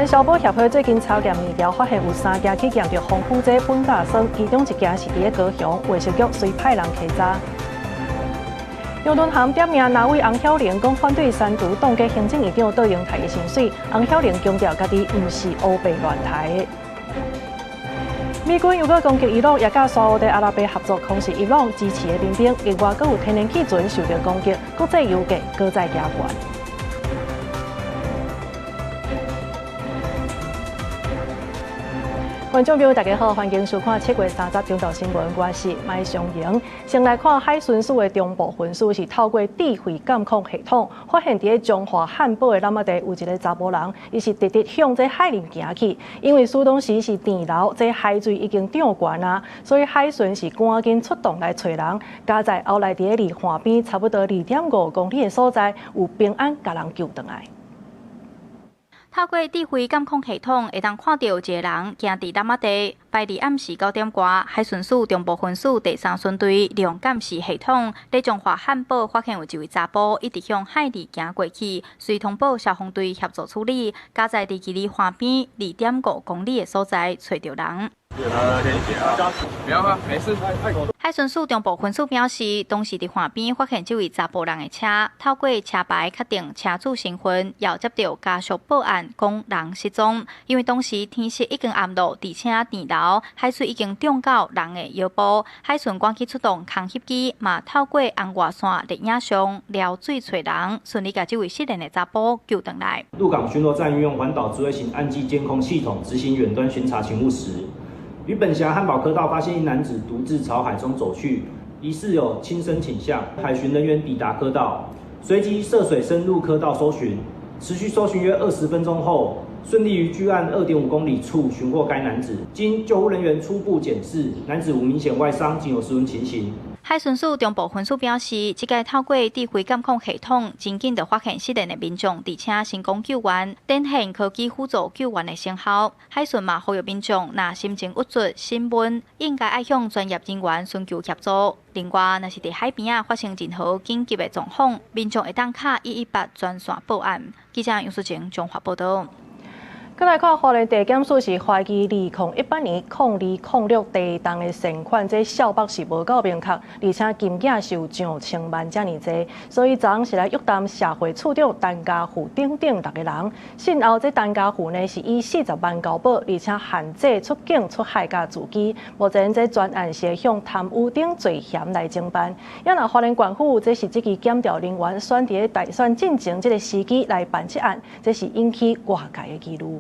消保協會最近查驗物件，發現有三件去驗著防腐劑苯甲酸，其中一件是佇咧高雄，衛生局隨派人稽查。楊敦涵點名藍委洪曉玲，講反對刪除凍結行政院長卓榮泰的薪水。洪曉玲強調，家己毋是烏白亂刣的。美軍又閣攻擊伊朗，也佮沙烏地阿拉伯合作空襲伊朗支持的民兵。另外，閣有天然氣船受著攻擊，國際油價閣再加懸。觀眾朋友，大家好，歡迎收看7月30中晝新聞，我是麥尚瑩。先來看海巡署的中部分署是透過智慧監控系統，發現佇咧彰化漢堡的湳仔地有一个查埔人，伊是直直向這海裡行去，因為事當時是澹流，這海水已經漲懸啊，所以海巡是趕緊出動來揣人。佳哉後來佇咧離岸邊差不多2.5公里的所在，有平安共人救轉來。透過智慧監控系統，會當看著一个人行佇湳仔地。拜二暗時9點外，海巡署中部分署第三巡隊利用監視系統，佇彰化漢堡發現有一位查埔一直向海裡行過去，隨通報消防隊協助處理，佳哉佇距離岸邊2.5公里的所在揣著人。海巡署中部分署表示，當時佇岸邊發現這位查埔人的車，透過車牌確定車主身份，又接著家屬報案講人失蹤。因為當時天色已經暗落，而且澹流，海水已經漲到人的腰部。海巡趕緊出動空翕機，嘛透過紅外線攝影相撩水揣人，順利共這位失聯的查埔救轉來。鹿港巡邏站運用環島智慧型岸際監控系統執行遠端巡查勤務時，於本轄漢堡科道發現一男子獨自朝海中走去，疑似有輕生傾向。海巡人員抵達科道，隨即涉水深入科道搜尋，持續搜尋約20分鐘後，順利於距岸2.5公里處尋獲該男子。經救護人員初步檢視，男子無明顯外傷，僅有失溫情形。海巡署中部分署表示，這屆透過智慧監控系統，真緊就發現失聯的民眾，而且成功救援，展現科技輔助救援的成效。海巡嘛呼籲民眾，若心情鬱卒、心悶，應該愛向專業人員尋求協助。另外，若是佇海邊仔發生任何緊急的狀況，民眾會當敲118專線報案。記者楊淑晴彰化報導。閣來看，花蓮地檢署是懷疑2018年02-06地動的善款，這數目是無夠明確，而且金額是有上千萬遮爾濟，所以昨昏是來約談社會處長陳家富等等六个人。訊後這陳家富呢是以40萬交保，而且限制出境出海佮自居。目前這專案是向貪污等罪嫌來偵辦。也若花蓮縣府這是這支檢調人員選佇咧大選進前這个時機來辦這案，這是引起外界的疑慮。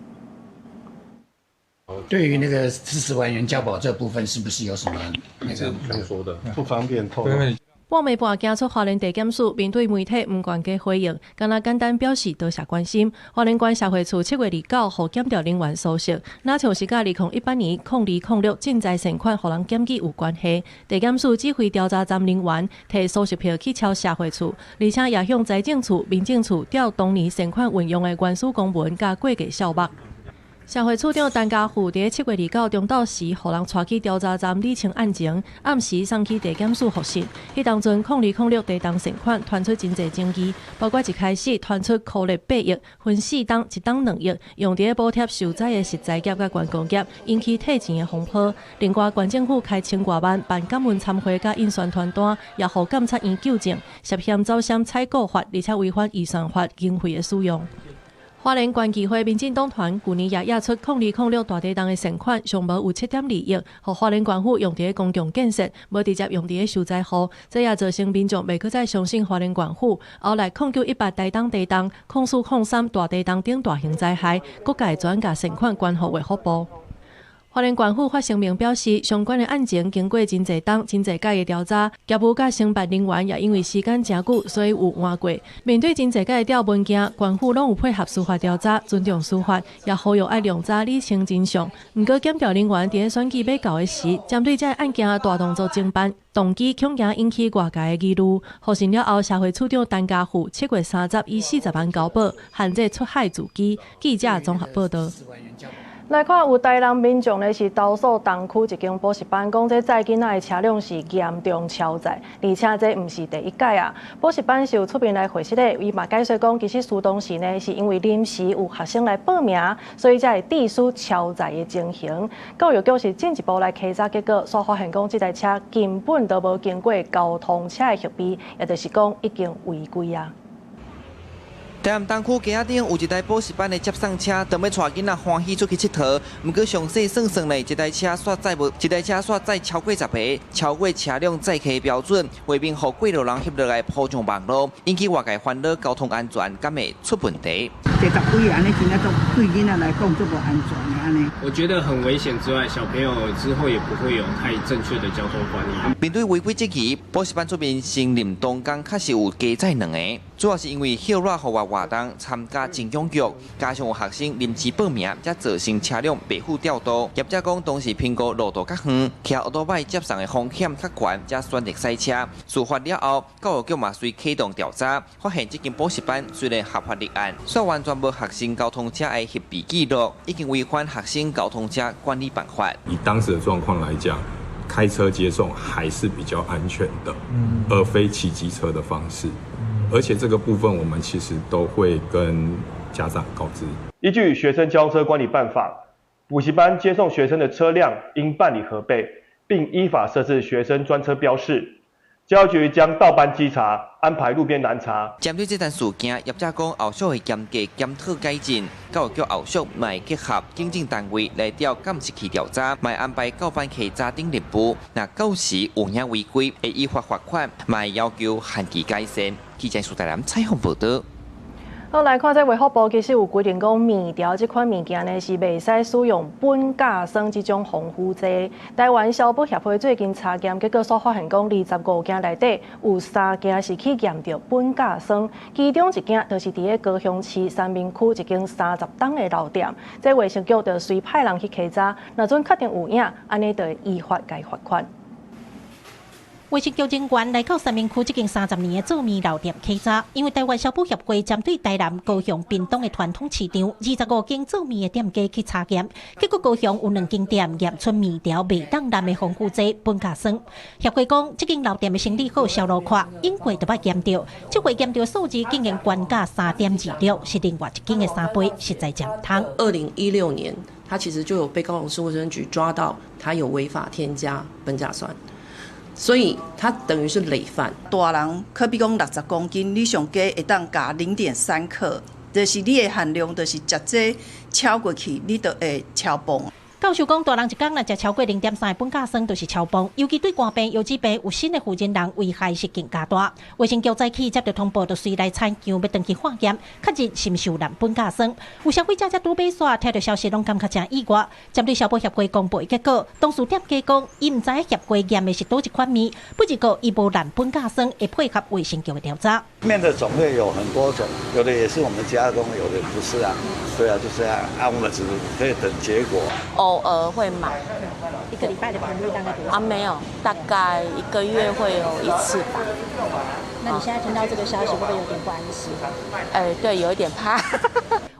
對於那個40萬元交保這部分，是不是有什麼那個說的不方便透露？半暝半行出花蓮地檢署，面對媒體毋願加回應，干焦簡單表示多謝關心。花蓮縣社會處7月29予檢調人員搜索，若像是佮2018年02-06賑災善款予人檢舉有關係。地檢署指揮調查站人員提搜索票去敲社會處，而且也向財政處、民政處調當年善款運用的原始公文佮估計數目。社會處長陳家富佇7月29中晝時，予人帶去調查站理清案情，暗時送去地檢署複訊。彼當陣02-06地動善款傳出真濟爭議，包括一開始傳出箍了8億，分四檔，一檔2億，用佇咧補貼受災的食材業佮觀光業，引起退錢的風波。另外，縣政府開千外萬辦感恩餐會佮印宣傳單，也予監察院糾正，涉嫌走涉採購法，而且違反預算法經費的使用。花蓮縣議會民進黨團舊年也驗出02-06大地動的善款，上無有7.2億，予花蓮縣府用佇咧公共建設，無直接用佇咧受災戶，這也造成民眾袂閣再相信花蓮縣府。後來0918台東地動、04-03大地動等大型災害，各界轉共善款捐予衛福部。花蓮縣府發聲明表示，相關的案情經過真濟冬、真濟擺的調查，業務佮承辦人員也因為時間誠久，所以有換過。面對真濟擺的調文件，縣府攏有配合司法調查，尊重司法，也呼籲愛量查理清真相。毋過檢調人員佇咧選舉欲到的時，針對這个案件大動作偵辦，動機恐驚引起外界的疑慮。複訊了後，社會處長陳家富7月30以40萬交保，限制出海自居。記者綜合報導。來看有台南民眾呢是投訴東區一間補習班，講這載囡仔的車輛是嚴重超載，而且這毋是第一擺啊。補習班是有出面來回釋的，伊嘛解釋講，其實事當時呢是因為臨時有學生來報名，所以才會致使超載的情形。教育局是進一步來稽查結果，煞發現講這台車根本都無經過交通車的核備，也就是講已經違規啊。台南東區街仔頂有一台補習班的接送車，當欲帶囡仔歡喜出去𨑨迌，毋過詳細算算呢，這台車煞載無，這台車煞載超過十個，超過車輛載客標準，為免予過路人翕落來鋪上網路，引起外界煩惱，交通安全敢會出問題？第十幾個按呢，真正足對囡仔來講足無安全的按呢。我覺得很危險之外，小朋友之後也不會有太正確的交通觀念。面對違規質疑，補習班出面承認當工確實有加載兩個，主要是因為歇熱戶外活動參加真踴躍，加上有學生臨時報名，才造成車輛袂赴調度。業者講當時評估路途較遠，騎歐多擺接送的風險較懸，才選擇駛車。事發了後，教育局嘛隨啟動調查，發現這間補習班雖然合法立案，卻完全無學生交通車的核備記錄，已經違反學生交通車管理辦法。以當時的狀況來講，開車接送還是比較安全的，而非騎機車的方式。而且這個部分我們其實都會跟家長告知。依據《學生交通車管理辦法》，補習班接送學生的車輛應辦理核備，並依法設置學生專車標示。教育局將到班稽查，安排路邊攔查。針對這單事件，業者講後續會嚴格檢討改進，教育局後續嘛會結合警政單位來調監視器調查，嘛會安排到班稽查等任務。若到時有影違規，會依法罰款，嘛會要求限期改善。記者蘇台南採訪報導。好，來看這衛福部其實有規定講，麵條這款物件呢是袂使使用苯甲酸這種防腐劑。台灣消保協會最近查驗，結果煞發現講，25間內底有三間是去驗著苯甲酸，其中一間就是佇咧高雄市三民區一間30冬的老店。這衛生局就隨派人去稽查，若準確定有影，按呢就會依法共罰款。衛生局人員來到三民區這間30年的做麵老店稽查，因為台灣消保協會針對台南、高雄、屏東的傳統市場25間做麵的店家去查驗，結果高雄有兩間店驗出麵條袂當濫的防腐劑苯甲酸。協會講，這間老店的生理好，銷路闊，永過就捌驗著，這回驗著數字竟然懸價3.26，是另外一間的三倍，實在毋通。2016年，他其實就有被高雄市衛生局抓到，他有違法添加苯甲酸。所以，他等於是累犯。大人可比講60公斤，你上低會當加0.3克，就是你的限量，就是食這超過去，你就會超磅。教授講，大人一工若食超過0.3的苯甲酸，就是超磅，尤其對肝病、腰子病有新的負責人危害是更加大。衛生局早起接到通報，就隨來參強欲轉去化驗，確認是毋是有濫苯甲酸。有消費者才拄買煞，聽著消息攏感覺誠意外。針對消保協會公布的結果，當事店家講，伊毋知影協會驗的是佗一款麵，不過伊無濫苯甲酸，會配合衛生局的調查。麵的種類有很多種，有的也是我們加工，有的不是啊。對啊，就是啊，啊，我們只可以等結果。偶爾會買，一個禮拜的頻率大概多少？啊，沒有，大概一個月會有一次吧。那你現在聽到這個消息，會不會有點不安心？哎，對，有一點怕。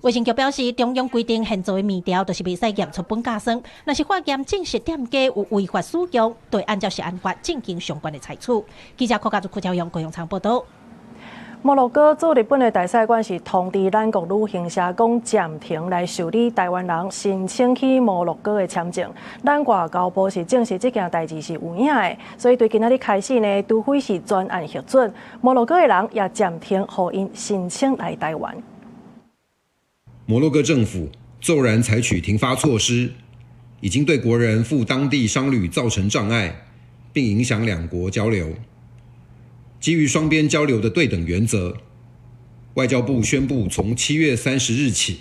衛生局表示，中央規定現做的麵條就是袂使驗出苯甲酸，若是化驗證實店家有違法使用，就會按照食安法進行相關的採取。記者柯家族柯朝陽高雄場報道。摩洛哥駐日本的大使館是通知咱國旅行社講暫停來受理台灣人申請去摩洛哥的簽證。咱外交部是證實這件代誌是有影的，所以對今仔日開始呢，除非是專案核准，摩洛哥的人也暫停予𪜶申請來台灣。摩洛哥政府驟然採取停發措施，已經對國人赴當地商旅造成障礙，並影響兩國交流。基於雙邊交流的對等原則，外交部宣布從7月30日起，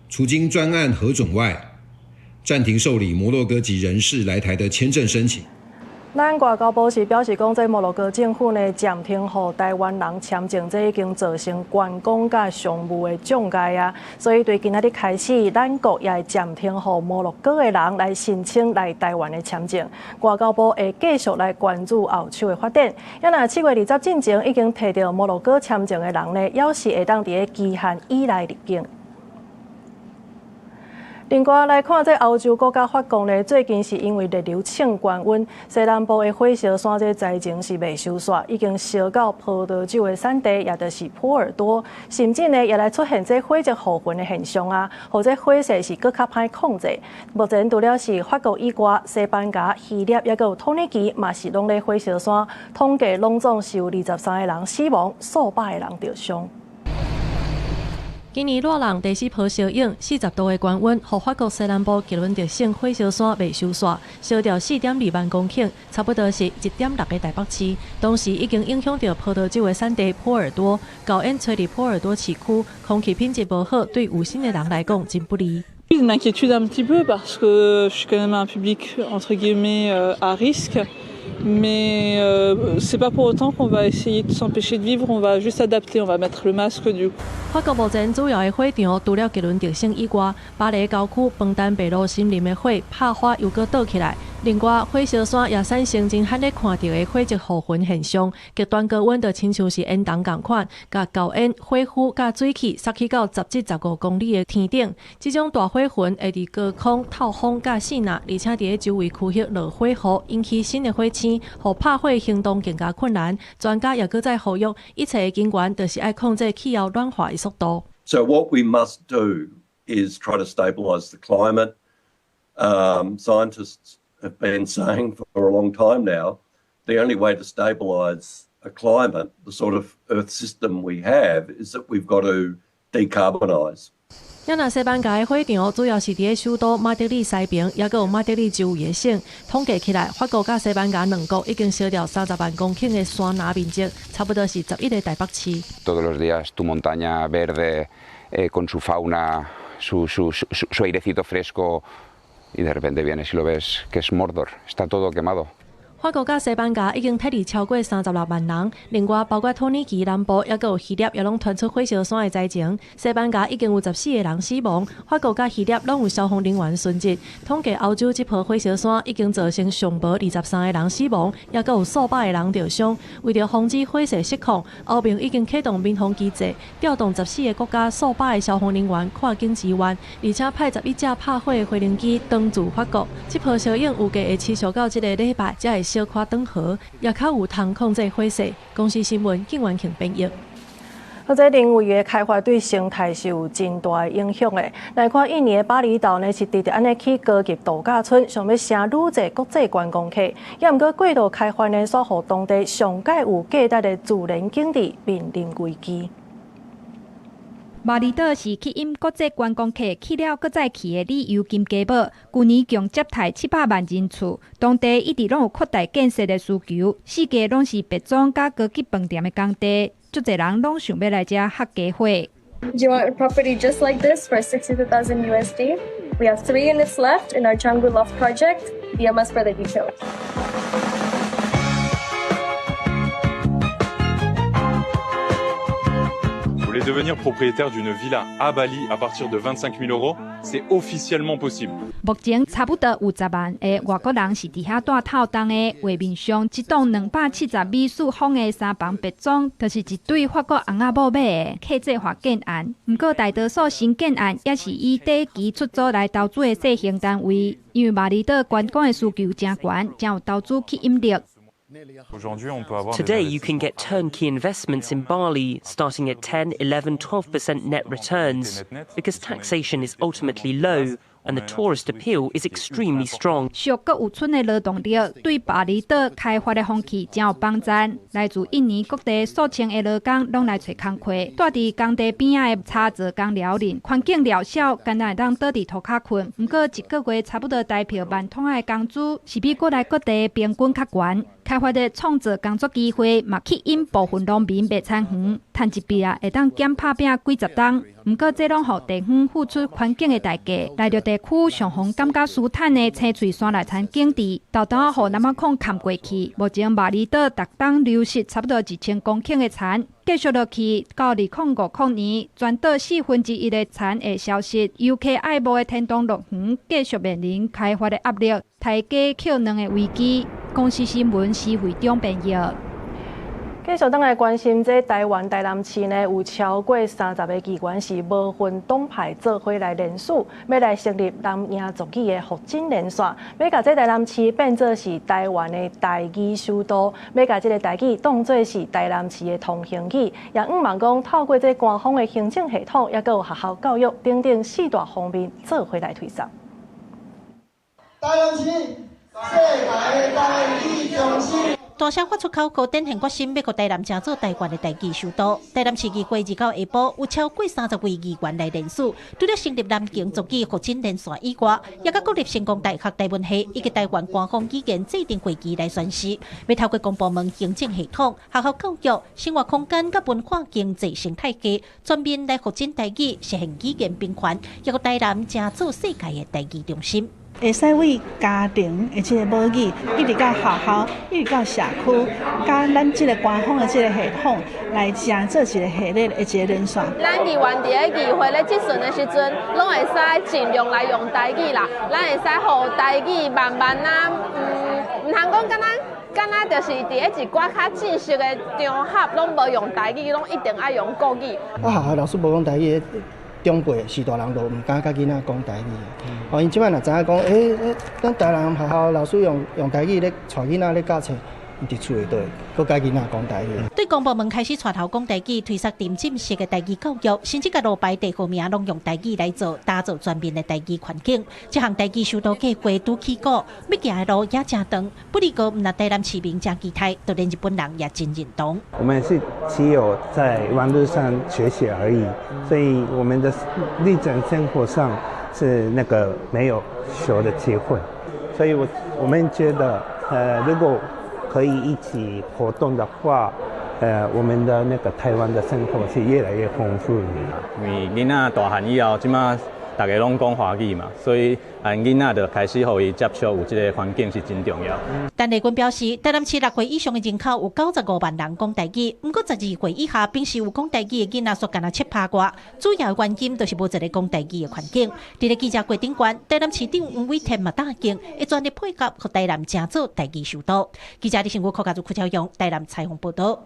除經專案核准外，暫停受理摩洛哥籍人士來台的簽證申請。咱外交部是表示講，這摩洛哥政府呢暫停予台灣人簽證，這已經造成觀光佮商務的障礙啊。所以對今仔日開始，咱國也會暫停予摩洛哥的人來申請來台灣的簽證。外交部會繼續來關注後續的發展。啊若7月20進前已經提著摩洛哥簽證的人呢，猶是會當佇咧期限以內入境。另外來看，這歐洲國家法國呢，最近是因為熱流衝高溫，西南部的火燒山這災情是袂收煞，已經燒到葡萄酒的產地，也就是波爾多，甚至呢也來出現這火熱雨雲的現象啊，予這火勢是閣較歹控制。目前除了是法國以外，西班牙、希臘，抑閣有土耳其，嘛是攏咧火燒山，統計攏總是有23個人死亡，數百個人著傷。今年熱人第四波燒湧，40度的高溫，予法國西南部吉倫特省火燒山袂收煞，燒掉4.2萬公頃，差不多是1.6個台北市。同時已經影響著葡萄酒的產地波爾多，高煙吹佇波爾多市區，空氣品質無好，對有身的人來講真不利。 Une inquiétude un petit peu parce que je suis quand même un public entre guillemets à risque, mais c'est pas pour autant qu'on va essayer de s'empêcher de vivre, on va juste s'adapter, on va mettre le masque du coup. 法國目前主要的火場，除了吉倫特省以外，巴黎郊區蓬丹貝魯森林的火拍火又閣倒起來。另外，火燒山也產生真罕咧看著的火熱雨雲現象，極端高溫就親像是煙囱仝款，共高煙、火焰佮水汽殺去到10至15公里的天頂。這種大火雲會佇高空透風佮爍爁，而且佇咧周圍區域落火雨，引起新的火星，予拍火行動更加困難。專家也閣再呼籲，一切的根源就是愛控制氣候暖化的速度。 So what we must do is try to stabilize the climate. Scientists have been saying for a long time now, the only way to stabilize a climate, the sort of Earth system we have, is that we've got to decarbonize. 若西班牙的火場主要是佇咧首都馬德里西邊，抑閣有馬德里周圍的省。統計起來，法國佮西班牙兩國已經燒掉30萬公頃的山林面積，差不多是11個台北市。 Todos los días tu montaña verde, con su fauna, su airecito fresco, y de repente vienes y lo ves que es Mordor, está todo quemado. 法國佮西班牙已經撤離超過36萬人，另外包括土耳其南部，抑閣有希臘，也攏傳出火燒山的災情。西班牙已經有14個人死亡，法國佮希臘攏有消防人員殉職。統計歐洲這波火燒山已經造成上無23個人死亡，抑閣有數百個人著傷。為著防止火勢失控，歐盟已經啟動民防機制，調動14個國家數百個消防人員跨境支援，而且派11架拍火的飛行機登駐法國。這波燒湧預計會持續到這个禮拜，才會小可轉和，也較有通控制火勢。公視新聞，景元慶編譯。啊，這人為的開發對生態是有真大的影響的。來看印尼的巴厘島呢，是直直按呢起高級度假村，想欲吸愈濟國際觀光客。也毋過過度開發呢，煞予當地上蓋有價值的自然景致面臨危機。巴厘島是吸引國際觀光客去了閣再去的旅遊金雞母，舊年共接待700萬人次。當地一直攏有擴大建設的需求，四界攏是別莊佮高級飯店的工地，足濟人攏想欲來遮翕家伙。 Do you want a property just like this for 62,000 USD? We have three units left in our Canggu Loft project. DM us for the details. Vous voulez devenir propriétaire d'une villa à Bali à partir de 25 000 euros? C'est officiellement possible. 目前差不多有10萬个外國人是佇遐蹛透冬的。畫面上這棟270米四方的三房別莊，就是一對法國翁仔某買的客製化建案。毋過大多數新建案也是以短期出租來投資的細型單位，因為峇厘島觀光的需求誠懸，誠有投資吸引力。 Today, you can get turnkey investments in Bali starting at 10, 11, 12% net returns because taxation is ultimately low and the tourist appeal is extremely strong. 俗閣有賰的勞動力，對巴厘島開發的風氣誠有幫贊。來自印尼各地數千个勞工攏來揣工課，蹛佇工地邊仔的柴做工寮裡，環境寮小，干焦會當倒佇塗跤睏。毋過一个月差不多台票萬通的工資，是比國內各地平均較懸。開發的創造工作機會，嘛吸引部分農民賣田園，趁一筆啊，會當減拍拚幾十冬。毋過這攏予地方付出環境的代價。內陸地區上予感覺舒坦的青翠山內田景致，沓沓仔予南仔礦崁過去。目前峇厘島逐冬流失差不多1000公頃的田，繼續落去到2050年，全島1/4的田會消失。遊客愛慕的天堂樂園繼續面臨開發的壓力，刣雞抾卵的危機。公視新聞施惠中編譯。繼續轉來關心，這台灣台南市呢，有超過30個議員是無分黨派做伙來聯署，欲來成立南瀛族語的復振連線，欲共這台南市變做是台灣的台語首都，欲共這个台語當做是台南市的通行語，也向望講透過這官方的行政系統，抑閣有學校教育等等四大方面做伙來推動。台南市世界台語中心。大聲發出口號，展現決心，欲予台南成做台灣的台語首都。台南市議會29下晡有超過30位議員來聯署，除了成立南瀛族語復振連線以外，也佮國立成功大學台文系以及台灣官方語言制定會議來宣示，欲透過公部門行政系統、學校教育、生活空間佮文化經濟生態系，全面來復振台語，實現語言平權，予台南成做世界的台語中心。會使為家庭的這个母語，一直到學校，一直到社區，佮咱這个官方的這个系統來成做一个系列的一个連線。咱議員佇咧議會咧質詢的時陣，攏會使盡量來用台語啦。咱會使予台語慢慢仔，毋通講敢若敢若就是佇咧一寡較正式的場合，攏無用台語，攏一定愛用國語。啊，學校老師無講台語。長輩是大人就毋敢佮囡仔講台語。哦，𪜶這擺若知影講，咱台南學校老師用台語咧帶囡仔咧教冊，佇厝內底，閣佮囡仔講台語。對公部門開始帶頭講台語，推捒沉浸式的台語教育，甚至共路牌地號名攏用台語來做，打造全面的台語環境。這項台語首都計畫拄起鼓，欲行的路也誠長。不過，毋但台南市民誠期待，就連日本人也真認同。我們是只有在網路上學習而已，所以我們的日常生活上是那個沒有學的機會。所以我們覺得，如果可以一起活動的話，我們的那個台灣的生活是越來越豐富。因為囡仔大漢以後，這馬逐家攏講華語嘛，所以𪜶囡仔就開始予伊接觸有這个環境是真重要。陳麗君表示，台南市6歲以上的人口有95萬人講台語，毋過12歲以下平時有講台語的囡仔煞干焦7趴外，主要原因就是無一个講台語的環境。佇咧記者會頂懸，台南市長黃偉哲嘛答應，會全力配合，予台南成做台語首都。記者李成武、柯家祖、柯超勇，台南採訪報導。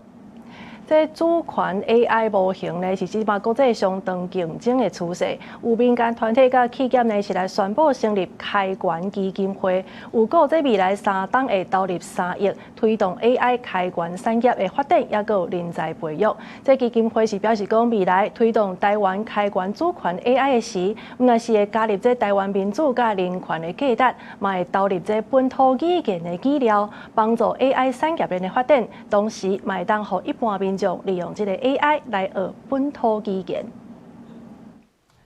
這主權 AI 模型呢，是這擺國際相當競爭的趨勢。有民間團體佮企業呢，是來宣布成立開源基金會，預估這未來3冬會投入3億，推動 AI 開源產業的發展，抑閣有人才培育。這基金會是表示講，未來推動台灣開源主權 AI 的時，毋但是會加入這台灣民主佮人權的價值，嘛會投入這本土語言的語料，幫助 AI 產業鏈的發展，同時嘛會當予一般民眾利用這个 AI 來學本土語言。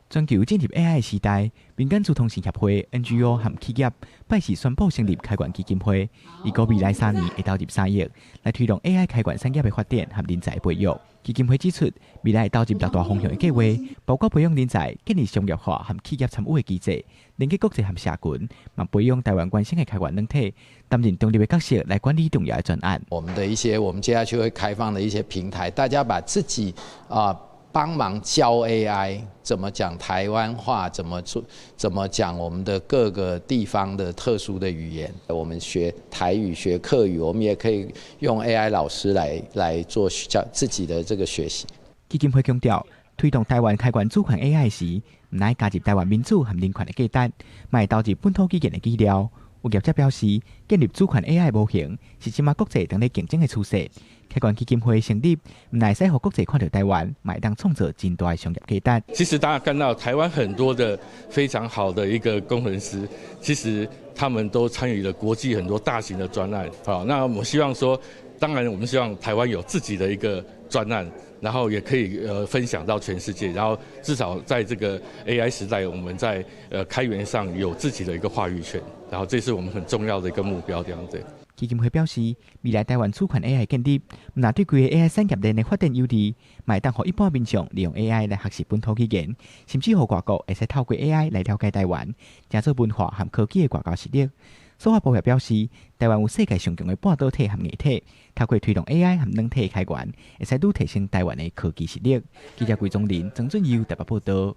全球進入 AI 時代，民間資通訊協會 NGO 和企業拜四宣布成立開源基金會，預估未來3年會投入3億來推動 AI 開源產業的發展和人才培育。基金會指出，未來會投入六大方向的計劃，包括培養人才、建立商業化和企業參與的機制、連結國際和社群，嘛培養台灣原生的開源軟體，擔任中立的角色來管理重要的專案。我們的一些，我們接下去會開放的一些平台，大家把自己啊幫忙教 AI 怎麼講台灣話，怎麼做，怎麼講我們的各個地方的特殊的語言。我們學台語、學客語，我們也可以用 AI 老師來做教自己的這個學習。基金會強調，推動台灣開源主權 AI 時，毋但加入台灣民主和人權的價值，嘛會投入本土語言的語料。有業者表示，建立主權 AI 模型是這馬國際當咧競爭的趨勢。開源基金會成立，毋但會使予國際看著台灣，嘛會當創造真大的商業價值。其實大家看到台灣很多的非常好的一個工程師，其實他們都參與了國際很多大型的專案。好，那我們希望說，當然我們希望台灣有自己的一個專案，然後也可以分享到全世界，然後至少在這個 AI 時代，我們在開源上有自己的一個話語權，然後這是我們很重要的一個目標，這樣子。基金會表示，未來台灣主權 AI 建立，毋但對規个 AI 產業鏈的發展有利，嘛會當予一般民眾利用 AI 來學習本土語言，甚至予外國會使透過 AI 來了解台灣，成做文化和科技的外交實力。司法部也表示，台灣有世界上強的半導體和硬體，透過推動 AI 和軟體開源，會使愈提升台灣的科技實力。記者桂宗林、曾俊佑台北報導。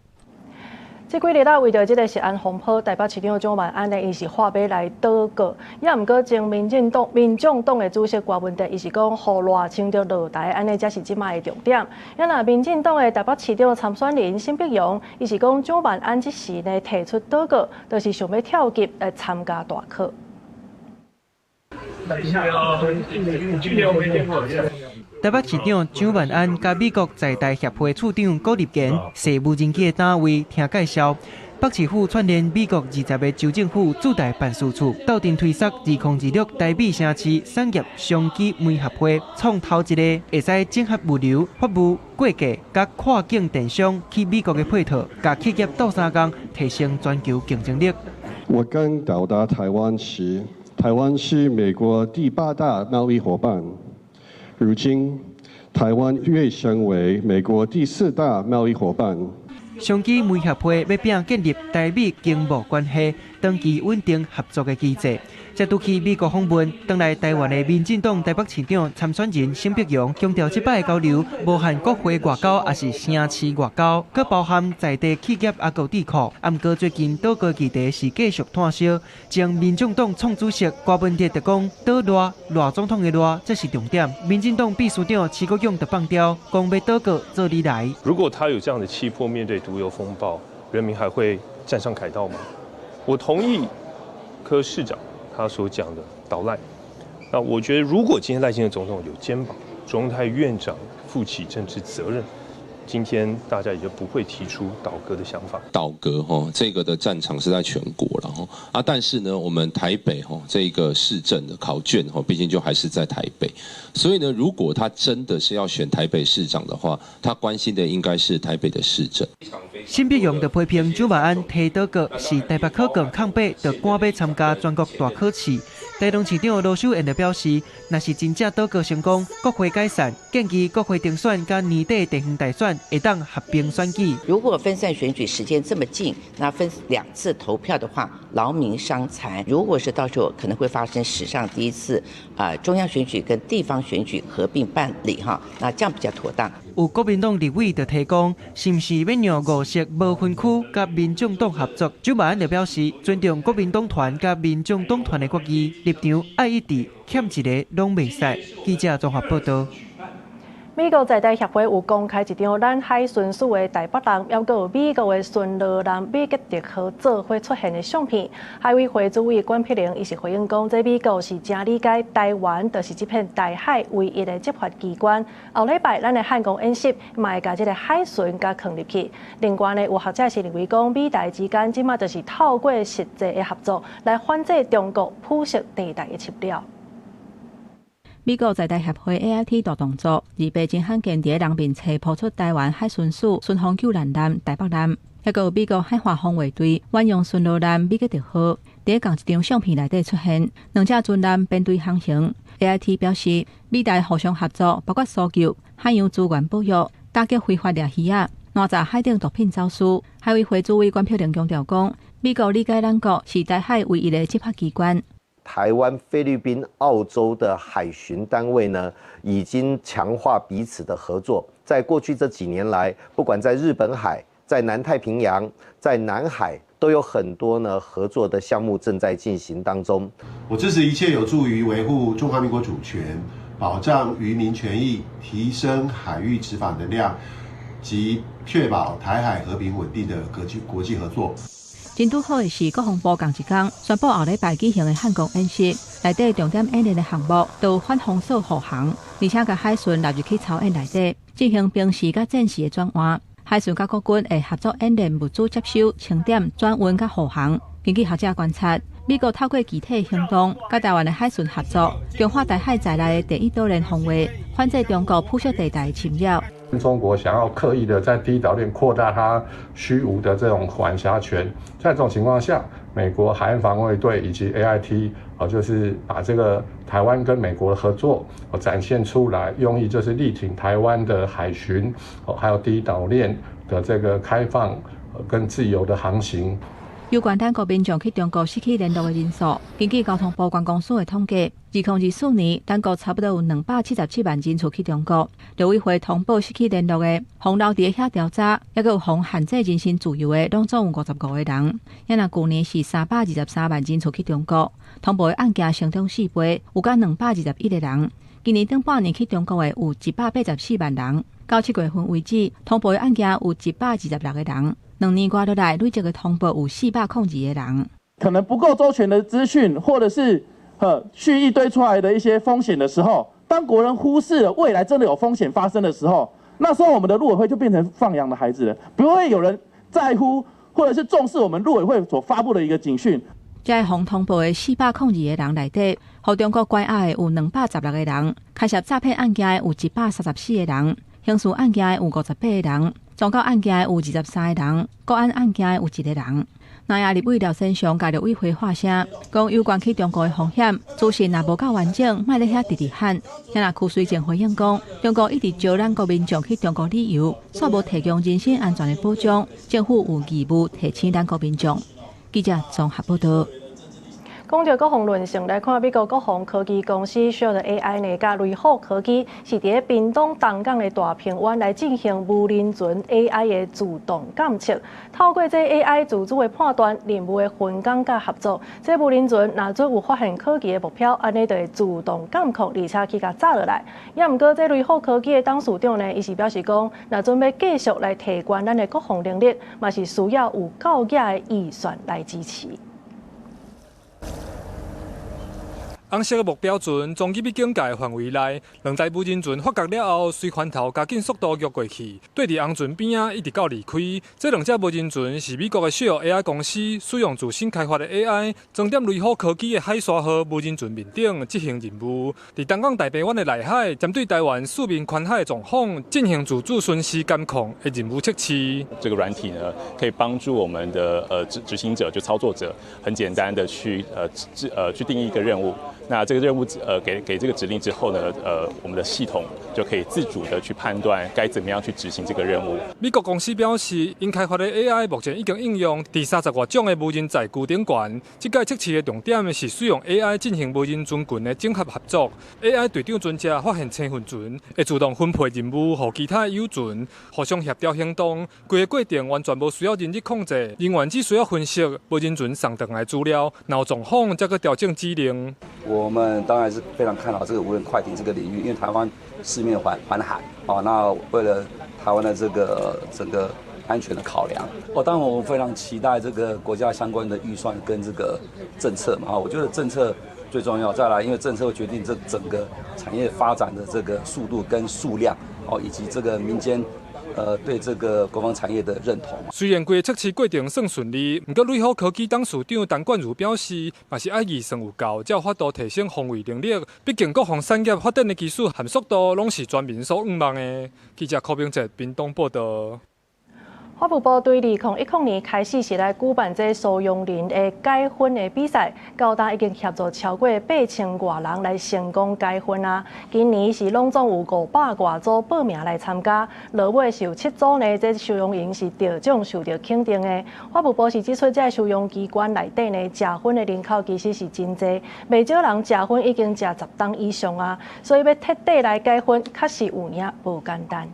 這幾日啦，為著這个食安風波，台北市長蔣萬安呢，伊是喝馬來倒戈，也毋過前民進黨、民眾黨的主席郭文哲，伊是講，予賴清德落台，按呢才是這擺的重點。啊若民進黨的台北市長參選人沈伯洋，伊是講蔣萬安這時呢提出倒戈，就是想欲跳級來參加大考。台北市長蔣萬安佮美國在台協會處長郭立堅坐無人機的單位聽介紹。北市府串聯美國20個州政府駐台辦事處，鬥陣推捒2026台美城市產業商機媒合會，創頭一个會使整合物流、法務、會計佮跨境電商去美國的配套，共企業鬥相共，提升全球競爭力。我剛到達台灣時，台灣是美國第八大貿易夥伴。如今，台灣躍升為美國第四大貿易夥伴。商機媒合會欲拚建立台美經貿關係長期穩定合作的機制。這拄去美國訪問，轉來台灣的民進黨台北市長參選人沈伯洋強調，這擺的交流無限國會外交，抑是城市外交，閣包含在地企業抑閣智庫。啊，毋過最近倒戈議題是繼續炭燒。前民眾黨創主席郭文哲就講，倒賴賴總統的賴，這是重點。民進黨秘書長徐國勇就放刁，講欲倒戈做你來。如果他有這樣的氣魄，面對毒油風暴，人民還會站上凱道嗎？我同意柯市長他所講的倒賴。那我覺得，如果今天賴清德總統有肩膀，卓榮泰院長負起政治責任，今天大家也就不會提出倒戈的想法。倒戈吼，這個的戰場是在全國了吼啊，但是呢，我們台北吼這個市政的考卷吼，畢竟就還是在台北，所以呢，如果他真的是要選台北市長的話，他關心的應該是台北的市政。沈伯洋就批評蔣萬安提倒戈是台北考卷空白，就趕欲參加全國大考試。台中市長盧秀燕就表示，若是真正倒戈成功，國會解散，建議國會重選佮年底地方大選會當合併選舉。如果分散選舉時間這麼近，那分兩次投票的話，勞民傷財。如果是到時候可能會發生史上第一次啊，中央選舉跟地方選舉合併辦理哈，那這樣比較妥當。有國民黨立委就提講，是毋是欲讓五色無分區佮民眾黨合作？蔣萬安就表示，尊重國民黨團佮民眾黨團的決議，立場愛一致，欠一個攏袂使。記者綜合報導。美國在台協會有公開一張咱海巡署的台北艦，抑閣有美國的巡邏艦米傑德號做伙出現的相片。海委會主委管碧玲伊是回應講，這美國是誠理解台灣，就是這片台海唯一的執法機關。後禮拜咱的漢光演習嘛會共這个海巡共囥入去。另外呢，有學者是認為講，美台之間這馬就是透過實際的合作來反制中國灰色地帶的侵擾。美國在台協會 AIT 大動作，28真罕見佇人面冊拋出台灣海巡署巡防救難艦台北艦，抑閣有美國海華防衛隊遠洋巡邏艦米傑德號，佇仝一張相片內底出現，兩隻船艦編隊航行。AIT 表示，美台互相合作，包括搜救、海洋資源保育、打擊非法獵魚仔、攔截海頂毒品走私。海委會主委管碧玲強調講，美國理解咱國是台海唯一的執法機關。台灣、菲律賓、澳洲的海巡單位呢，已經強化彼此的合作。在過去這幾年來，不管在日本海、在南太平洋、在南海，都有很多呢合作的項目正在進行當中。我支持一切有助於維護中華民國主權、保障漁民權益、提升海域執法能量及確保台海和平穩定的國際合作。真拄好的是，國防部仝一工宣布後禮拜舉行的漢光演習，內底重點演練的項目都有反封鎖護航，而且共海巡納入去操演內底，進行平時佮戰時的轉換。海巡佮國軍會合作演練物資接收、清點、轉運佮護航。根據學者觀察，美國透過具體行動，佮台灣的海巡合作，強化台海在內的第一島鏈防衛，反制中國灰色地帶的侵擾。中國想要刻意的在第一島鏈擴大它虛無的這種管轄權，在這種情況下，美國海岸防衛隊以及 AIT 啊，就是把這個台灣跟美國的合作展現出來，用意就是力挺台灣的海巡，哦，還有第一島鏈的這個開放跟自由的航行。有關咱國民眾去中國失去聯絡的人數，根據交通部觀光署的統計，2024年，咱國差不多有277萬人次去中國。陸委會通報失去聯絡的，予留佇遐調查，抑閣有予限制人身自由的，攏總有55個人。抑若舊年是323萬人次去中國，通報的案件成長4倍，有甲221個人。今年頂半年去中國的有184萬人，到7月份為止，通報的案件有126個人。2年外落來，累計的通報有402個人。可能不夠周全的資訊，或者是蓄意堆出來的一些風險的時候，當國人忽視了未來真的有風險發生的時候，那時候我們的陸委會就變成放羊的孩子了，不會有人在乎或者是重視我們陸委會所發布的一個警訊。這予通報的402個人內底，予中國關押的有216個人，牽涉詐騙案件的有134個人，刑事案件的有58個人，宗教案件的有23個人，國安案件的有一個人。南亞立委廖先祥共陸委會發聲，講有關去中國的風險，資訊若無夠完整，莫咧遐直直喊。若柯遂正回應講，中國一直招咱國民眾去中國旅遊，卻無提供人身安全的保障，政府有義務提醒咱國民眾。記者綜合報道。講著國防論性來看，美國國防科技公司 Shield AI 呢，佮雷虎科技是佇咧屏東東港的大鵬灣來進行無人船 AI 的自動監測。透過這 AI 自主的判斷、任務的分工佮合作，這無人船若準有發現可疑的目標，按呢就會自動監控，而且去共炸落來。也毋過，這雷虎科技的董事長呢，伊是表示講，若準欲繼續來提懸咱的國防能力，嘛是需要有夠額的預算來支持。紅色的目標船衝入去警戒範圍內，兩台無人船發覺了後，隨帆頭加緊速度躍過去，對佇紅船邊仔一直到離開。這兩隻無人船是美國的 Shield AI 公司使用自身開發的 AI，裝點雷虎科技的海沙號無人船面頂執行任務。佇東港大鵬灣的內海，針對台灣四面環海的狀況進行自主巡視監控的任務測試。這個軟體呢，可以幫助我們的執行者就操作者，很簡單的去定義一個任務。那這個任務，給這個指令之後呢，我們的系統就可以自主的去判斷該怎麼樣去執行這個任務。美國公司表示，𪜶開發的 AI 目前已經應用佇30外種的無人載具頂懸。這屆測試的重點是使用 AI 進行無人船群的整合合作。AI 隊長船隻發現青雲船，會自動分配任務予其他友船，互相協調行動。規个過程完全無需要人力控制，人員只需要分析無人船送轉來資料，若有狀況才閣調整指令。我們當然是非常看好這個無人快艇這個領域，因為台灣四面環海啊，那為了台灣的這個整個安全的考量，哦，當然我們非常期待這個國家相關的預算跟這個政策嘛，我覺得政策最重要。再來，因為政策會決定這整個產業發展的這個速度跟數量，哦，以及這個民間對這個國防產業的認同。雖然規个測試過程算順利，毋過雷虎科技董事長陳冠如表示，嘛是愛預算有夠，才有法度提升防衛能力。畢竟國防產業發展的技術和速度，攏是全民所向望的。記者柯明哲屏東報道。法務部對2010年開始是來舉辦這收容人的解薰的比賽，到今已經協助超過8000外人來成功解薰啊！今年是攏總有500外組報名來參加，落尾是有7組呢，這收容營是得獎受著肯定的。法務部是指出，這收容機關內底呢，食薰的人口其實是真濟，袂少人食薰已經食10冬以上啊，所以欲徹底來解薰，確實有影無簡單。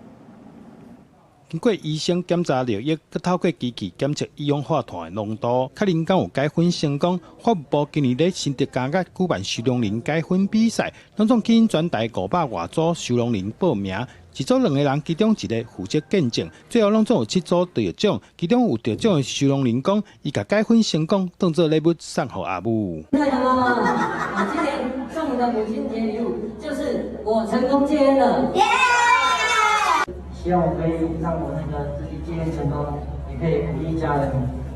經過醫生檢查尿液，閣透過機器檢測一氧化碳的濃度，確認敢有解薰成功。法務部今年咧新竹監獄舉辦收容人解薰比賽，攏總吸引全台500外組收容人報名。一組兩個人，其中一個負責見證，最後攏總有七組得獎。其中有得獎的收容人講，伊共解薰成功，當做禮物送予阿母。今年送的母親節禮物就是我成功戒菸了。希望我可以讓我那個自己戒菸成功，也可以鼓勵家人，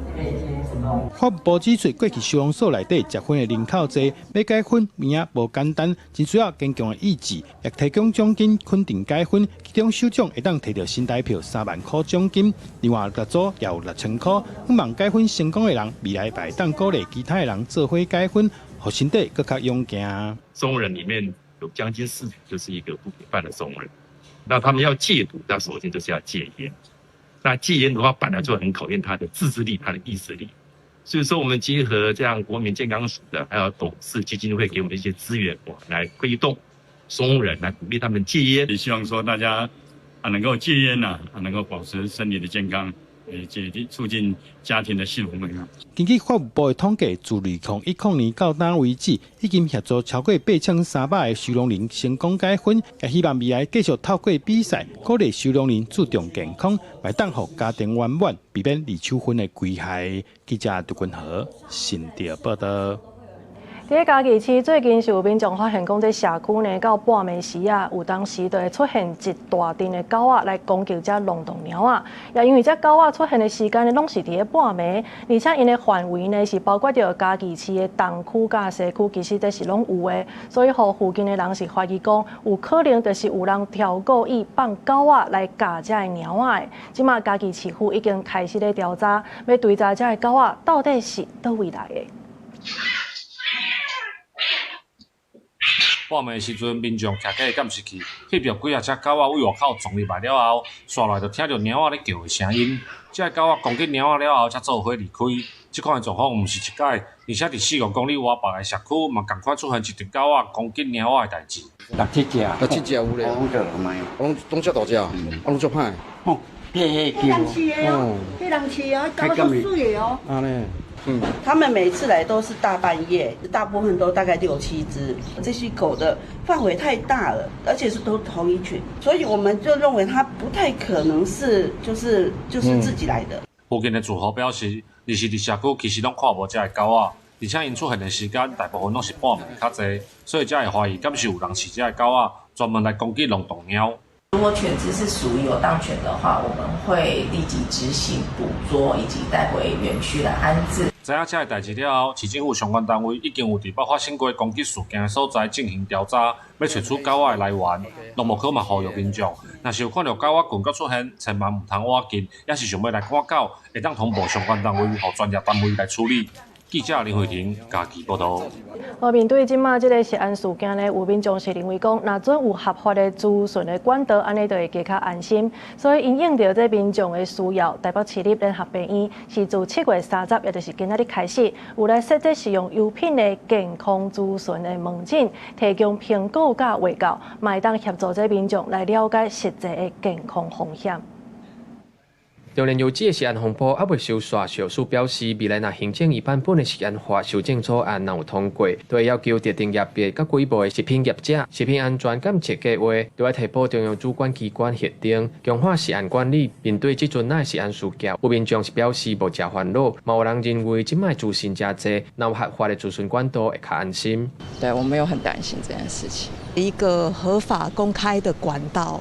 也可以戒菸成功。法務部指出，過去收容所內底食薰的人口濟，欲解薰有影無簡單，真需要堅強的意志，也提供獎金肯定解薰，其中首獎會當提著新台票3萬箍獎金，另外六組也有6000箍。希望解薰成功的人，未來會當鼓勵其他的人做伙解薰，予身體閣較勇健。收容人裡面有將近四成就是一個毒品犯的收容人。那他們要戒毒，那首先就是要戒菸。那戒菸的話，本來就很考驗他的自制力、他的意志力。所以說，我們結合這樣國民健康署的，還有董事基金會給我們一些資源，來推動松仁，來鼓勵他們戒菸。也希望說大家啊能夠戒菸啊，能夠保持身體的健康，也促進家庭的幸福美滿。根據法務部的統計，自2010年到今為止，已經協助超過8300個收容人成功解薰，也希望未來繼續透過比賽，鼓勵收容人注重健康，會當予家庭圓滿，避免二手薰的危害。記者杜君和新竹報道。佇咧嘉義市最近是有民眾發現講，這社區呢到半暝時啊，有當時就會出現一大陣的狗仔來攻擊這龍洞貓仔。也因為這狗仔出現的時間呢，攏是佇咧半暝，而且𪜶的範圍呢是包括著嘉義市的東區佮西區，其實這是攏有的。所以，予附近的人是懷疑講，有可能就是有人挑故意放狗仔來咬這个貓仔的。這馬嘉義市府已經開始咧調查，欲追查這个狗仔到底是佗位來的。半暝時陣，民眾徛起監視器，翕著幾仔隻狗仔對外口撞入來了後，紲來就聽著貓仔咧叫的聲音。這个狗仔攻擊貓仔了後，才做伙離開。這款的狀況毋是一擺，而且佇4、5公里外別个社區嘛仝款出現一陣狗仔攻擊貓仔的代誌。六七隻，六七隻有咧。攏攏遮大隻，啊攏足歹。吼，彼人飼的哦，彼人飼的，狗足媠的哦。按呢。嗯，他們每次來都是大半夜，大部分都大概六七隻。這些狗的範圍太大了，而且是都同一群，所以我們就認為它不太可能是就是自己來的。附近的住戶表示，二是佇社區其實攏看無這个狗仔，而且𪜶出現的時間大部分攏是半暝較濟，所以才會懷疑敢是有人飼這个狗仔，專門來攻擊龍洞貓。如果犬隻是屬於有當犬的話，我們會立即執行捕捉以及帶回園區來安置。知影這个代誌了後，市政府相關單位已經有佇捌發生過攻擊事件的所在進行調查，欲揣出狗仔的來源。農牧科嘛呼籲民眾，若是有看著狗仔群閣出現，千萬毋通倚近，抑是想欲來趕狗，會當通報相關單位，予專業單位來處理。記者林慧婷嘉義報導。面對這馬這个食安事件呢，有民眾是認為講，若準有合法的諮詢的管道，按呢就會加較安心。所以，因應著這民眾的需要，台北市立聯合病院是自7月30，也就是今仔日開始，有來設置食用油品的健康諮詢的門診，提供評估佮衛教，嘛會當協助這民眾來了解實際的健康風險。中研油脂的食安風波猶未收煞，食藥署表示，未來若行政院版本的食安法修正草案若有通過，都會要求特定業別佮規模的食品業者，食品安全監測計劃，都愛提報中央主管機關核定，強化食安管理。面對這陣仔食安事件，有民眾是表示無誠煩惱，嘛有人認為這擺資訊誠濟，若有合法的諮詢管道會較安心。對，我沒有很擔心這件事情。一個合法公開的管道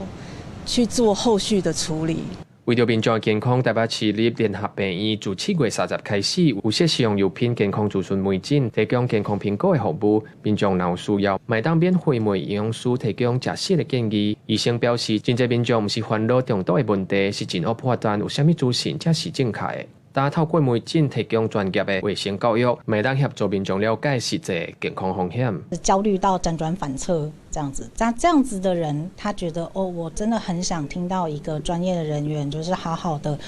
去做後續的處理。為著民眾的健康，台北市立聯合病院自7月30開始，有設食用油品健康諮詢門診，提供健康評估的服務。民眾若有需要，嘛會當免費問營養師提供食食的建議。醫生表示，真濟民眾毋是煩惱中毒的問題，是真惡判斷有啥物資訊才是正確的。當透過門診提供專業的衛生教育，嘛會當協助民眾了解實際健康風險。焦慮到輾轉反側這樣子，這樣子的人，他覺得哦，我真的很想聽到一個專業的人員，就是好好的，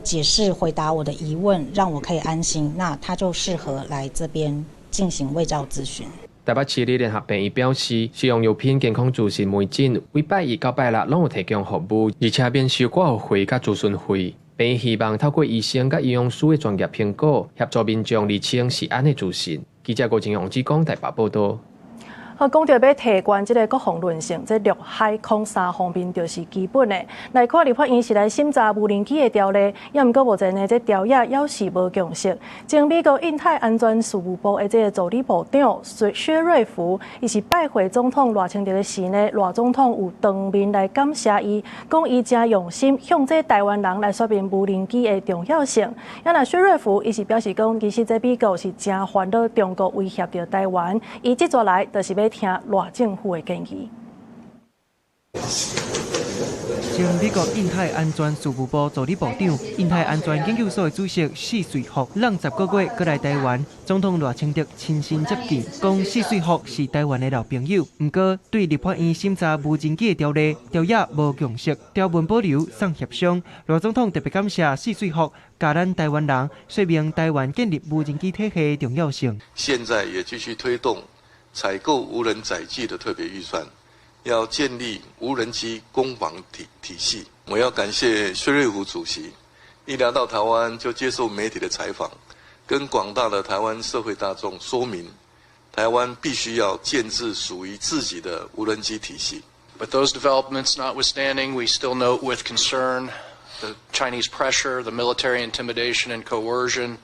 解釋回答我的疑問，讓我可以安心。那他就適合來這邊進行衛教諮詢。台北市立聯合病院表示，食用油品健康諮詢門診，每拜一到拜六攏有提供服務，而且免收掛號費佮諮詢費。病院希望透過醫生佮營養師的專業評估，協助民眾釐清食安的資訊。記者郭靖王志剛台北報導。好，講著欲提懸這个國防韌性，這陸海空三方面就是基本的。來看立法院是來審查無人機的條例，也毋過目前呢，這條約猶是無共識。前美國印太安全事務部的這个助理部長薛瑞福，伊是拜會總統賴清德的時呢，賴總統有當面來感謝伊，講伊誠用心向這台灣人來說明無人機的重要性。啊若薛瑞福伊是表示講，其實這美國是誠煩惱中國威脅著台灣，伊接落來就是欲聽賴政府的建議。前美國印太安全事務部助理部長、印太安全研究所的主席薛瑞福，櫳10個月閣來台灣，總統賴清德親身接見，講薛瑞福是台灣的老朋友。毋過對立法院審查無人機的條例，朝野無共識，條文保留送協商。賴總統特別感謝薛瑞福，共咱台灣人說明台灣建立無人機體系的重要性。現在也繼續推動採購無人載具的特別預算。要建立無人機攻防體系。我要感謝薛瑞福主席，一來到台灣就接受媒體的採訪，跟廣大的台灣社會大眾說明，台灣必須要建置屬於自己的無人機體系。 But those developments notwithstanding, we still note with concern the Chinese pressure, the military intimidation and coercion,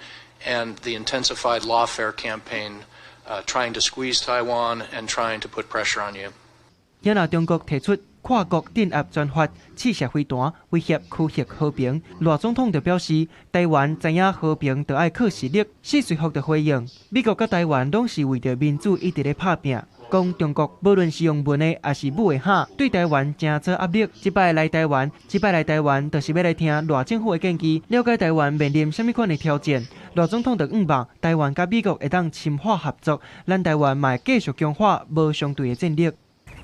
and the intensified lawfare campaign, trying to squeeze Taiwan and trying to put pressure on you. 也若中國提出跨國鎮壓專法，試射飛彈，威脅區域和平。賴總統就表示，台灣知影和平就愛靠實力。薛瑞福就回應，美國佮台灣攏是為著民主一直咧拍拚。講中國無論是用文的抑是武的嚇，對台灣誠濟壓力。這擺來台灣，這擺來台灣，就是欲來聽賴政府的建議，了解台灣面臨啥物款的挑戰。賴總統就向望台灣佮美國會當深化合作，咱台灣嘛會繼續強化無相對的戰力。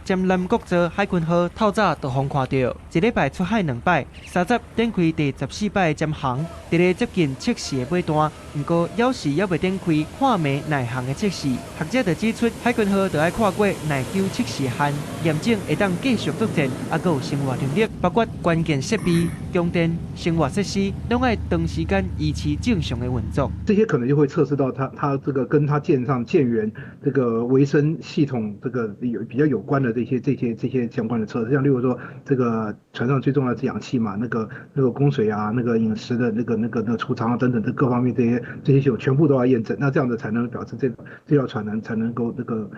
針南國造海鯤號透早就予看著，一禮拜出海兩擺，30展開第14擺潛航，佇咧接近測試的尾段，毋過猶是猶未展開看暝耐航的測試。學者就指出，海鯤號著愛跨過耐久測試限，驗證會當繼續作戰，猶閣有生活能力，包括關鍵設備、供電、生活設施，攏愛長時間維持正常的運作。這些可能就會測試到它這個跟它艦上艦員這個維生系統這個有比較有關的這些相關的測試，像例如說這個船上最重要的是氧氣嘛，那個供水啊，那個飲食的那個儲藏啊等等，這各方面這些系統全部都要驗證，那這樣子才能表示這條船才能夠這個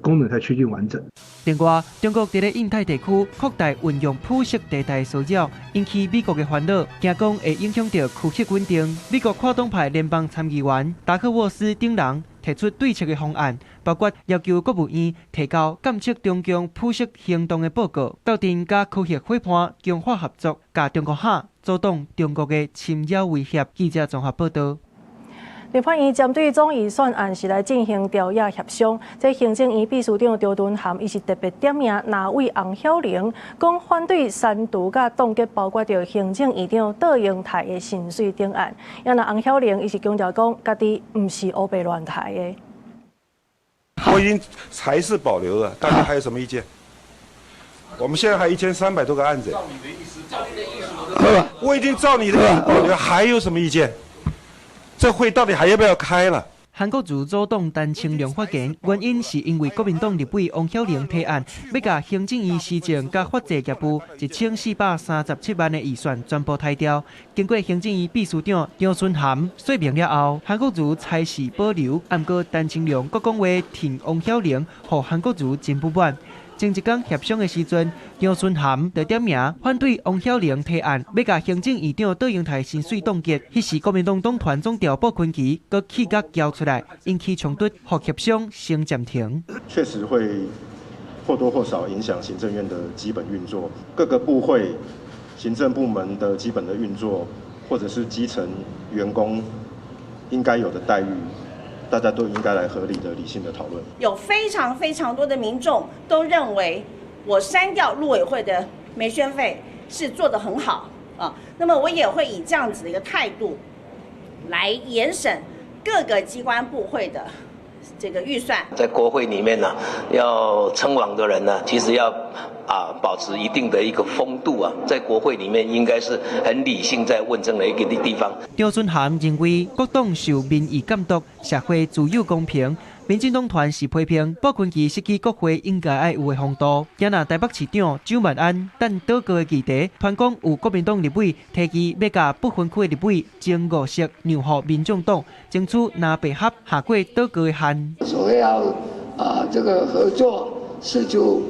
功能才趨近完整。另外，中國佇咧印太地區擴大運用灰色地帶騷擾，引起美國的煩惱，驚講會影響著區域穩定。美國跨黨派聯邦參議員達克沃斯等人提出對策的方案，包括要求國務院提交監測中共灰色行動的報告，鬥陣佮區域夥伴強化合作，共中國嚇阻擋中國的侵擾威脅。記者綜合報導。立法院針對總預算案是來進行朝野協商。這行政院秘書長張惇涵，伊是特別點名藍委翁曉玲，講反對刪除佮凍結，包括著行政院長卓榮泰的薪水等案。也若翁曉玲，伊是強調講，家己毋是烏白亂刣的。我已經還是保留了，大家還有什麼意見？我們現在還1300多個案子。照你的意思，照你的意思。我已經照你的意思保留，還有什麼意見？這會到底還要不要開了？韓國瑜阻擋陳清龍發言，原因是因為國民黨立委翁曉玲提案，欲共行政院施政佮法制業務1437萬的預算全部刣掉。經過行政院秘書長張惇涵說明了後，韓國瑜差事保留，毋過陳清龍閣講話挺翁曉玲，予韓國瑜真不滿。前一工協商的時陣，張惇涵就點名反對翁曉玲提案，欲共行政院長卓榮泰薪水凍結。彼時國民黨黨團總召傅崐萁閣氣甲譙出來，引起衝突，予協商先暫停。確實會或多或少影響行政院的基本運作，各個部會、行政部門的基本的運作，或者是基層員工應該有的待遇。大家都應該來合理的、理性的討論。有非常非常多的民眾都認為，我刪掉陸委會的媒宣費是做得很好啊。那麼我也會以這樣子的一個態度來嚴審各個機關部會的這個預算。在國會裡面呢，要稱王的人呢，其實要保持一定的一個風度啊，在國會裡面應該是很理性在問政的一個地方。張惇涵認為，各黨受民意監督，社會自有公平。民進黨團是批評傅崐萁失去國會應該愛有的風度。今仔台北市長蔣萬安等倒閣的議題，傳講有國民黨立委提議欲共不分區的立委前五席讓予民眾黨，爭取藍白合下過倒閣的限。所謂要這個合作釋出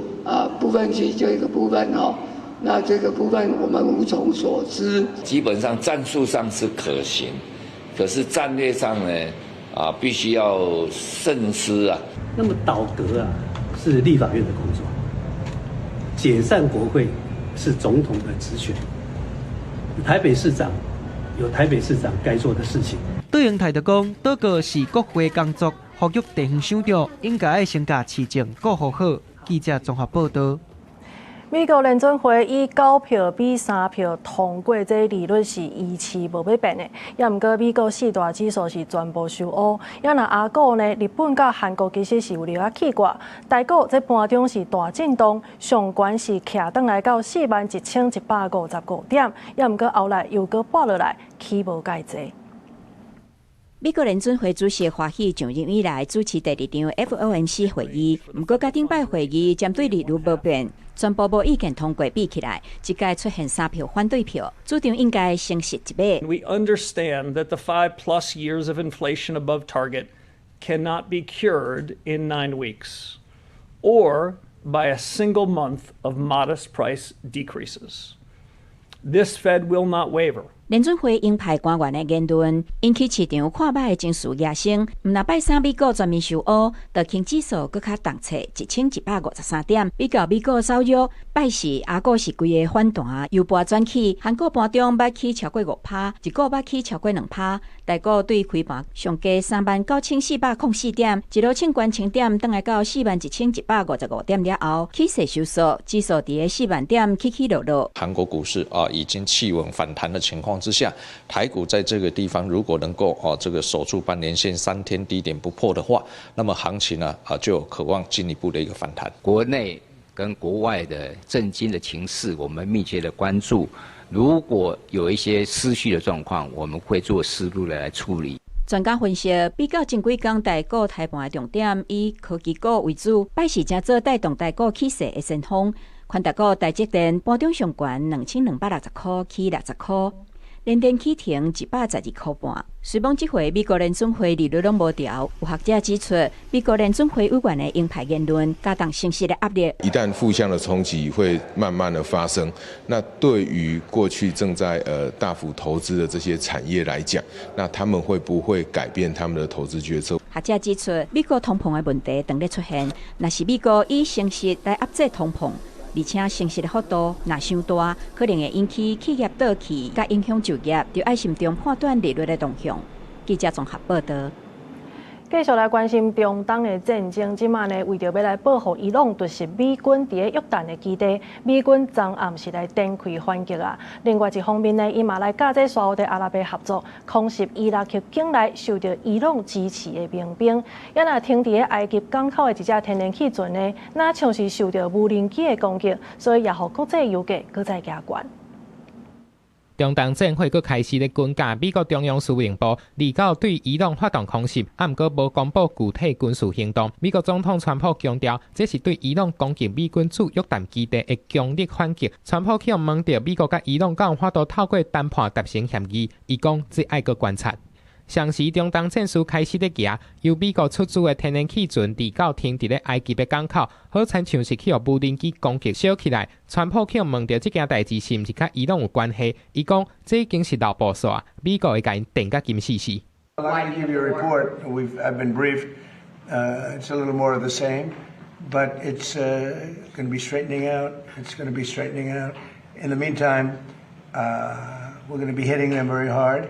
不分區這個部分哦，那這個部分我們無從所知。基本上戰術上是可行，可是戰略上呢，必須要慎思啊。那麼倒閣啊，是立法院的工作；解散國會是總統的職權，台北市長有台北市長該做的事情。卓榮泰就講，禱告是國會工作，呼籲地方首長應該愛先共市政顧好好。記者綜合報道。美國聯準會以9票比3票通過，這利率是維持無欲變的。也毋過美國四大指數是全部收烏。也若亞股呢，日本佮韓國其實是有落仔起掛。台股這盤中是大震盪，上懸是徛轉來到41,155點，也毋過後來又閣跌落來，起無蓋濟。美國聯準會主席華許上任以來主持第二場 FOMC 會議，毋過佮頂擺會議針對利率無變，全部無意見通過比起來，這屆出現三票反對票，主張應該升息一碼。 We understand that the 5+ years of inflation above target cannot be cured in 9 weeks, or by a single month of modest price decreases. This Fed will not waver. 聯準會鷹派官員的言論，引起市場看䆀的情緒抬升。毋但拜三美股全面收烏，道瓊指數閣較重挫1153點，比較美股走弱。拜四亞股是規个反彈，由盤轉起，韓股盤中捌起超過5趴，日股捌起超過2趴。台股對開盤上低39,404點，一路衝懸1000點，轉來到41,155點了後，起勢收縮，指數佇个4萬點起起落落。韓國股市啊，已經企穩反彈的情況之下，台股在這個地方如果能夠哦這個守住半年線3天低點不破的話，那麼行情呢啊就有可望進一步的一個反彈。國內跟國外的政經的情勢，我們密切的關注。如果有一些失序的狀況，我們會做適度的來處理。專家分析，比較前幾工台股開盤的重點以科技股為主，拜四成做帶動台股起勢的先鋒。權值股台積電盤中上懸2260塊，起60塊。聯電起停112塊半。雖罔這回美國聯準會利率攏無調，有學者指出，美國聯準會委員的鷹派言論加重升息的壓力。一旦負向的衝擊會慢慢的發生，那對於過去正在大幅投資的這些產業來講，那他們會不會改變他們的投資決策？學者指出，美國通膨的問題當咧出現，若是美國以升息來壓制通膨。而且升息的幅度若傷大，可能會引起企業倒去，佮影響就業，著愛慎重判斷利率的動向。記者綜合報道。繼續來關心中東的戰爭，這馬呢為著欲來報復伊朗突襲美軍佇咧約旦的基地，美軍昨暗時來展開反擊啊。另外一方面呢，伊嘛來佮這沙烏地阿拉伯合作，空襲伊拉克境內受著伊朗支持的民兵。也若停佇咧埃及港口的一隻天然氣船呢，若像是受著無人機的攻擊，所以也予國際油價閣再加懸。中東戰火閣開始咧滾價，美國中央司令部二九對伊朗發動空襲，啊，毋過無公布具體軍事行動。美國總統川普強調，這是對伊朗攻擊美軍駐約旦基地的強力反擊。川普去予問著美國佮伊朗敢有法度透過談判達成協議，伊講這愛閣觀察。上時中東戰事開始咧行，由美國出資的天然氣船二九停佇咧埃及的港口，好親像是去予無人機攻擊燒起來。川普去予問著這件代誌是毋是佮伊朗有關係，伊講這已經是老布數啊，美國會共𪜶電甲金死死。 I'd like to give you a report. I've been briefed. It's a little more of the same, but it's going to be straightening out. It's going to be straightening out. In the meantime, we're going to be hitting them very hard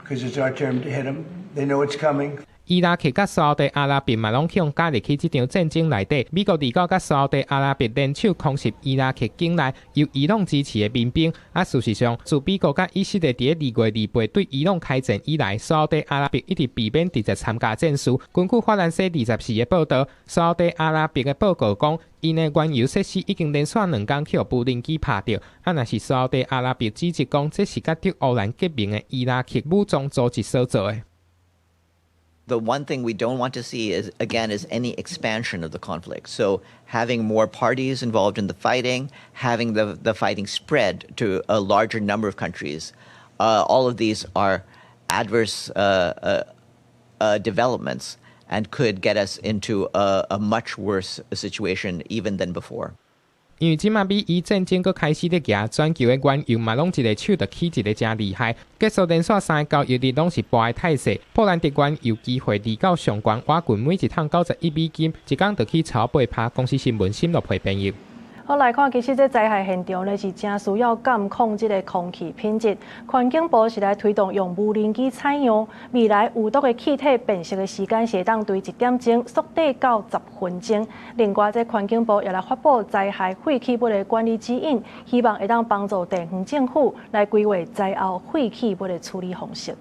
because it's our turn to hit them. They know it's coming. 伊拉克佮沙烏地阿拉伯嘛，攏去予加入去這場戰爭內底。美國二九佮沙烏地阿拉伯聯手空襲伊拉克境內由伊朗支持的民兵。啊，事實上，自美國佮以色列佇2月28對伊朗開戰以來，沙烏地阿拉伯一直避免直接參加戰事。根據法蘭西24的報道，沙烏地阿拉伯的報告講，𪜶的原油設施已經連續2工去予無人機拍著。啊，若是沙烏地阿拉伯指責講，這是佮德烏蘭結盟的伊拉克武裝組織所做的。 The one thing we don't want to see is, again, is any expansion of the conflict. So having more parties involved in the fighting, having the fighting spread to a larger number of countries, all of these are adverse developments and could get us into a much worse situation even than before. 因為這馬美伊戰爭閣開始咧行，全球的原油嘛攏一个手就起一个誠厲害。結束連續三个交易日攏是跋的態勢。布蘭特原油期貨二九上懸，倚近每一桶91美金，一工就起超8趴。公視新聞沈樂培編譯。好，好，來看，其實這災害現場呢是誠需要監控這个空氣品質。環境部是來推動用無人機採樣，未來有毒的氣體辨識的時間是會當對一點鐘縮短到10分鐘。另外，這環境部也來發布災害廢棄物的管理指引，希望會當幫助地方政府來規劃災後廢棄物的處理方式。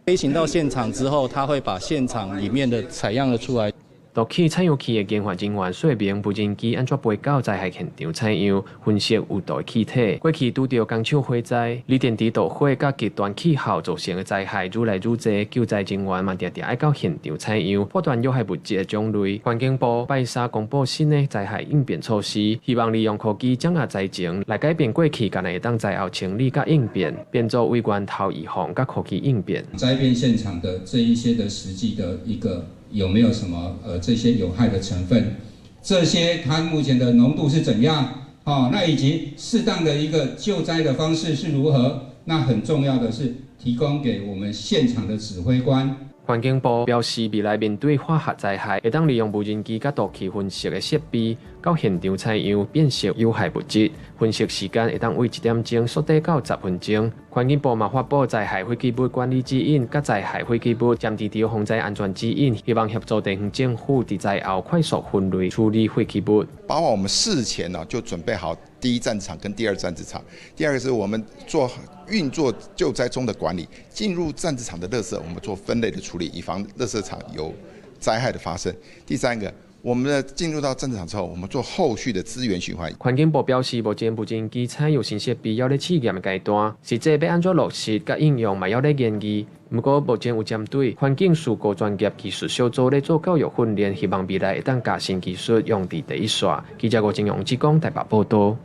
飛行到現場之後，他會把現場裡面的採樣了出來。毒氣採樣器的研發人員說明，無人機按怎飛到災害現場採樣，分析有毒的氣體。過去拄著工廠火災、鋰電池導火佮極端氣候造成的災害愈來愈濟，救災人員嘛定定愛到現場採樣，判斷有害物質的種類。環境部拜三公布新的災害應變措施，希望利用科技掌握災情，來改變過去干焦會當災後清理佮應變，變做為源頭預防佮科技應變。災變現場的這一些的實際的一個。有沒有什麼這些有害的成分？這些它目前的濃度是怎樣？哦，那以及適當的一個救災的方式是如何？那很重要的是提供給我們現場的指揮官。環境部表示，未來面對化學災害，會當利用無人機佮毒氣分析的設備，到現場採樣辨識有害物質，分析時間會當為一點鐘縮短到10分鐘。環境部嘛發布災害廢棄物管理指引，佮災害廢棄物暫置場防災安全指引，希望協助地方政府佇災後快速分類處理廢棄物。包括我們事前呢就準備好第一戰場跟第二戰場，第二個是我們做運作救災中的管理，進入戰場的垃圾，我們做分類的處理，以防垃圾場有災害的發生。第三個，我們的進入到戰場之後，我們做後續的資源循環。環境部表示，目前無人機採用新設備猶咧試驗的階段，實際欲按怎落實佮應用嘛猶咧研議。毋過目前有針對環境事故專業技術小組咧做教育訓練，希望未來會當共新技術用佇第一線。記者吳金勇志剛台北報導。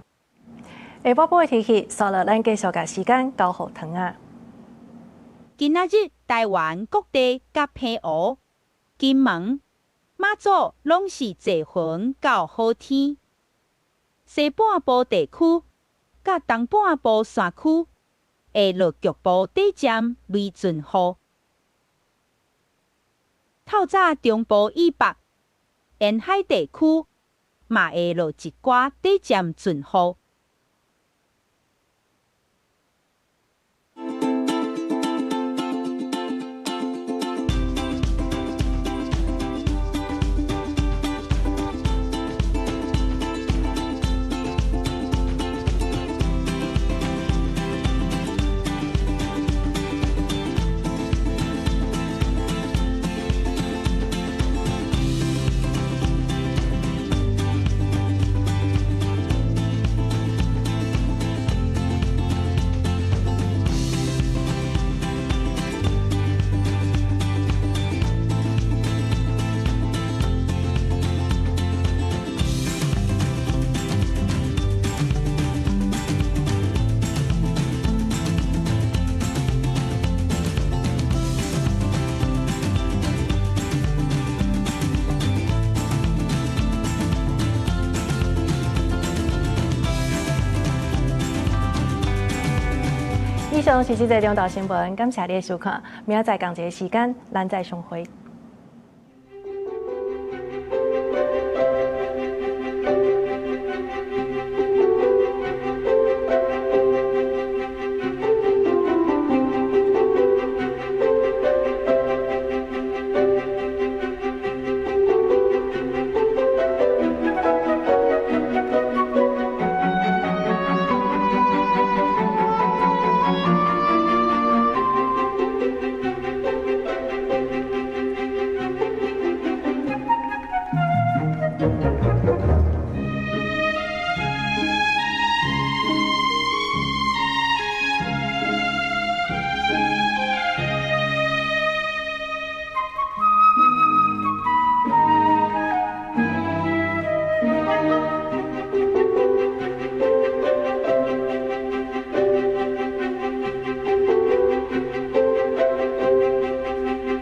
下晡晡的天氣，煞落咱繼續共時間交予唐仔。今仔日台灣各地佮澎湖、金門、馬祖攏是濟雲到好天，西半部地區佮東半部山區會落局部短暫雷陣雨。透早中部以北沿海地區嘛會落一寡短暫陣雨。以上是這節中島新聞，感謝你的收看。明仔載仝一个時間，咱再相會。